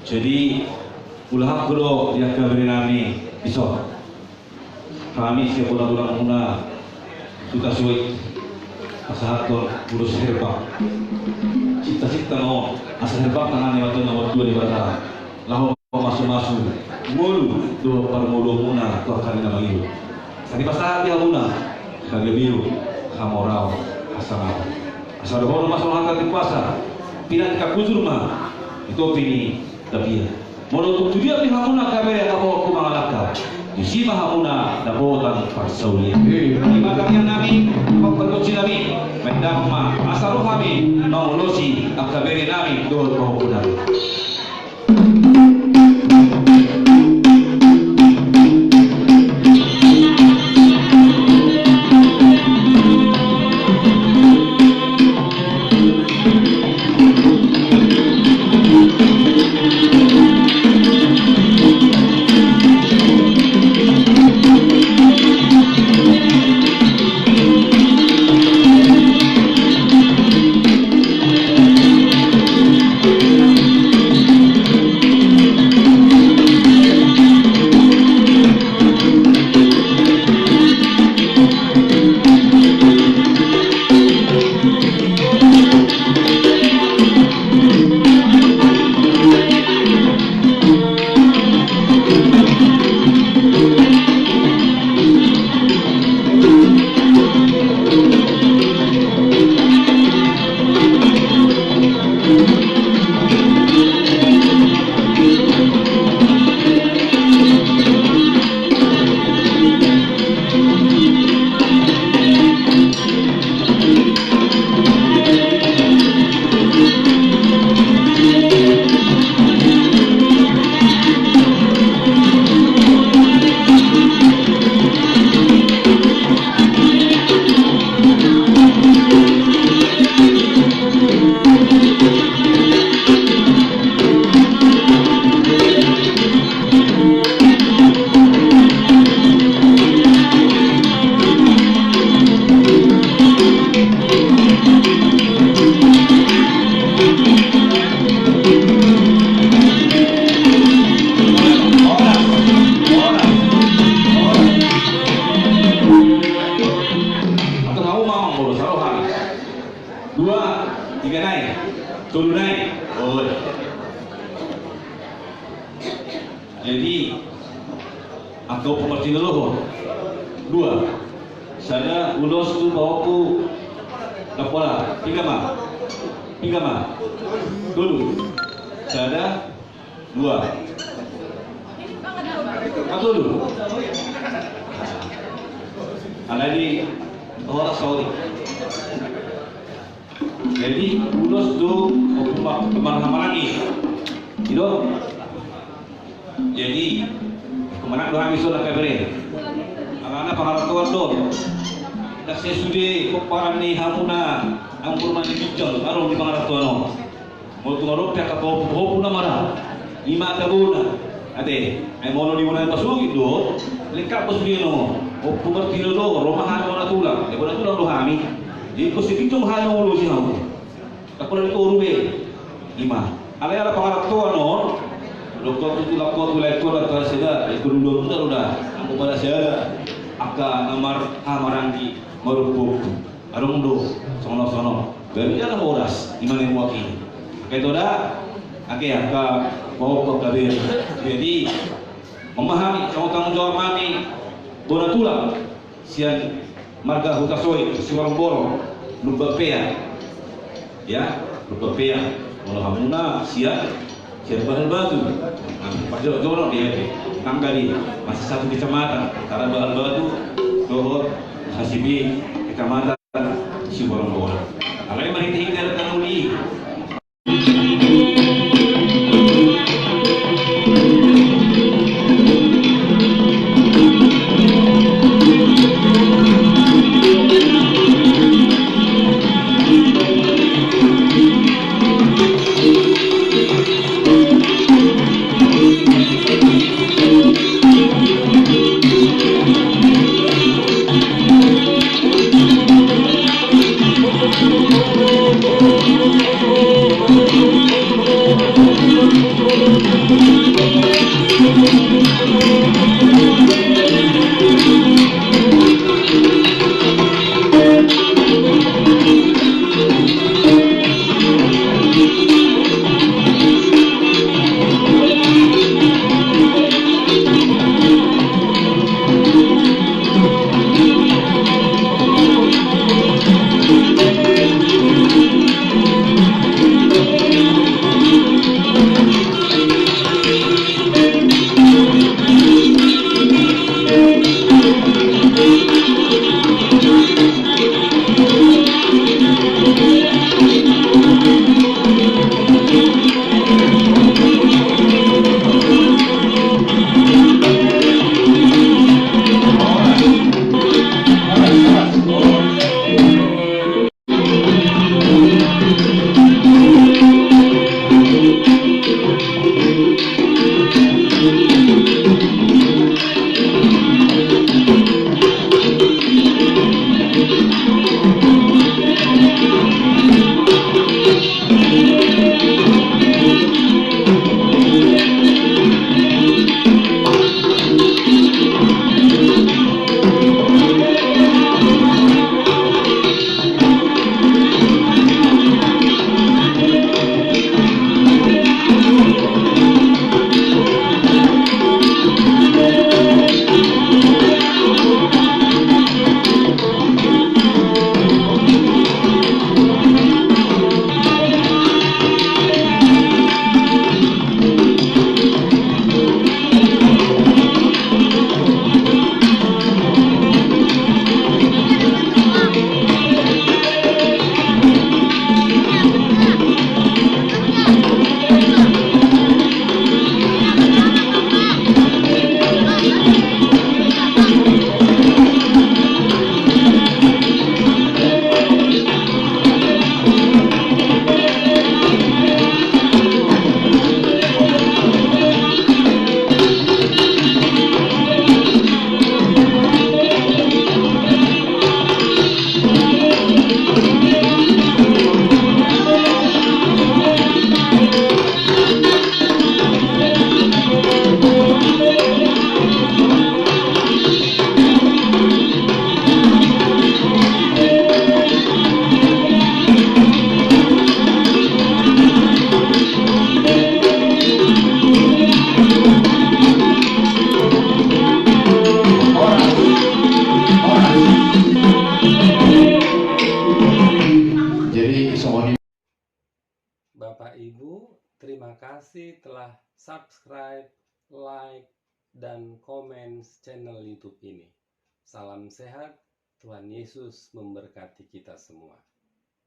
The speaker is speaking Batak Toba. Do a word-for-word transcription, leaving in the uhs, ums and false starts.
Jadi, ulahanku do di angka bere nami dison. Hami sian bona tulang muna Hutasoit, pasahathon ulos herbang. Sinta-sinta ma on, asa herbang tangan ni amanta na martua Debata. Laho mamasu-masu ngolu dohot parngoluon muna tu angka na mangolu. Sai dipasahat di hamuna hagabeon, hamoraon, hasangapon. Asa dohonon ma songon hata ni puasa, pinantikhon hujur ma di topi ni tapian. Molo tung tu dia pe hamuna angka bere, angka pahompu mangalangka, tusi ma hamuna dapotan parsaulian. Ima tangiang nami, pargonsi nami, baen damang ma asa ro hami mangulosi angka bere nami dohot pahompu nami. Dua, tiga nai, tolu nai. Oi. Jadi, angka pangortian do ho. Dua. Sada, ulos tu pahompu. Dapola. Piga ma? Piga ma? Tolu. Sada, dua. Patolu. Alai di, oh, sorry. Jadi, ulos tu, oh, pemar-, pemarhamanami. Gitu. Jadi, pemarham do hami songon angka bere. Alana pangarantoan do. Ndang sai sude pomparan ni hamuna, ampurna ni ginjang, adong di pangarantoan on. Molo tung adong pe angka pahompu-pahompu na marhaha, ima angka bona. Ate, ai molo di bona pasogit do, lengkap do sude on. Pahompu martinodohon, ro ma hami bona tulang. Ai bona tulang do hami. Jadi, ingkon sai pintor hami mangulosi hamu. Ndang pola di toru be. Ima. Alai ala pangarantoan on, dohot tu tulangkon, tulangkon, antara sada, ingkon dua muda do da. Anggo pada sada, angka na marhaha maranggi, marompu. Adong do, songon on, songon on. Baru dia lah horas, ima na mewakili. Angka ito da, angka, angka pahompu angka bere. Jadi, memahami, songon tanggung jawab nami, bona tulang, sian marga Hutasoit, Siborongborong, Lumban Pea. Ya, Lumban Pea. Molo hamuna, sian, sian Bahal Batu. Nah, pajo-, jono dia, tangga di, masih satu kecamatan, antara Bahal Batu, dohot, Hasibi, kecamatan Siborongborong. Alai marhite-hite adat na uli. songon i. Bapak Ibu, terima kasih telah subscribe, like, dan komen channel YouTube ini. Salam sehat, Tuhan Yesus memberkati kita semua.